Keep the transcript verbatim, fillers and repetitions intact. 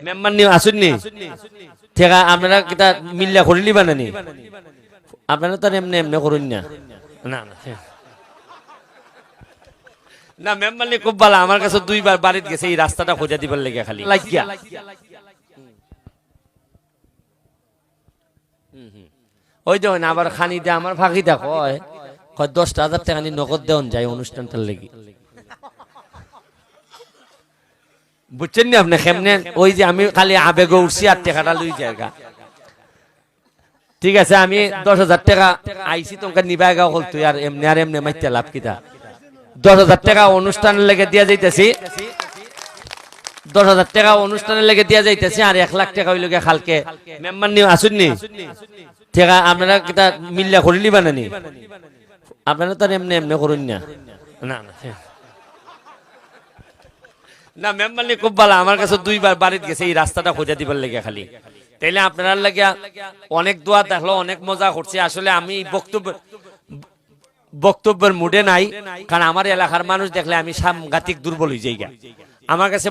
মেম্বার নি আছইন নি? টেকা আপনারা কিতা মিল্লা করিলিবা না নি? আপনারা তো আর এমনে এমনে করইন না। না, না। না, মেম্বার নি খুব ভালা, আমার কাছে দুইবার বাড়িত গেছে এই রাস্তাটা খোঁজা দিবার লাগিয়া খালি। লাগিয়া। হুম, হুম। ওই দেখইন আবার খানি দে আমার ফাঁকি দেখো, কয়, কয়, "দশটা হাজার টেকা নি নগদ দেওন যায় অনুষ্ঠানটার লাগি।" বুঝছইন নি আপনে কেমনে? ওই যে আমি খালি আবেগে উঠছি আর টেকাটা লই যায়গা। ঠিক আছে, আমি দশ হাজার টেকা আইছি, তোমরা নিবায়গা অকল তুই, আর এমনে আর এমনে মাইতে লাভ কিতা? দশ হাজার টেকা অনুষ্ঠানর লাগি দিয়া যাইতাছি, দশ হাজার টেকা অনুষ্ঠানর লাগি দিয়া যাইতাছি, আর এক লাখ টেকা অইলো গিয়া কালকে। মেম্বার নি আছইন নি? টেকা আপনারা কিতা মিল্লা করিলিবা না নি? আপনারা তো আর এমনে এমনে করইন না। না, না। না, মেম্বার নি খুব ভালা, আমার কাছে দুইবার বাড়িত গেছে এই রাস্তাটা খোঁজা দিবার লাগিয়া খালি। তাইলে আপনারার লাগিয়া অনেক দোয়া দেখলো, অনেক মজা করছি। আসলে আমি বক্তব্য, বক্তব্যের মুডে নাই, কারণ আমার এলাকার মানুষ দেখলে আমি সাংঘাতিক দুর্বল অই যাইগা। আমার কাছে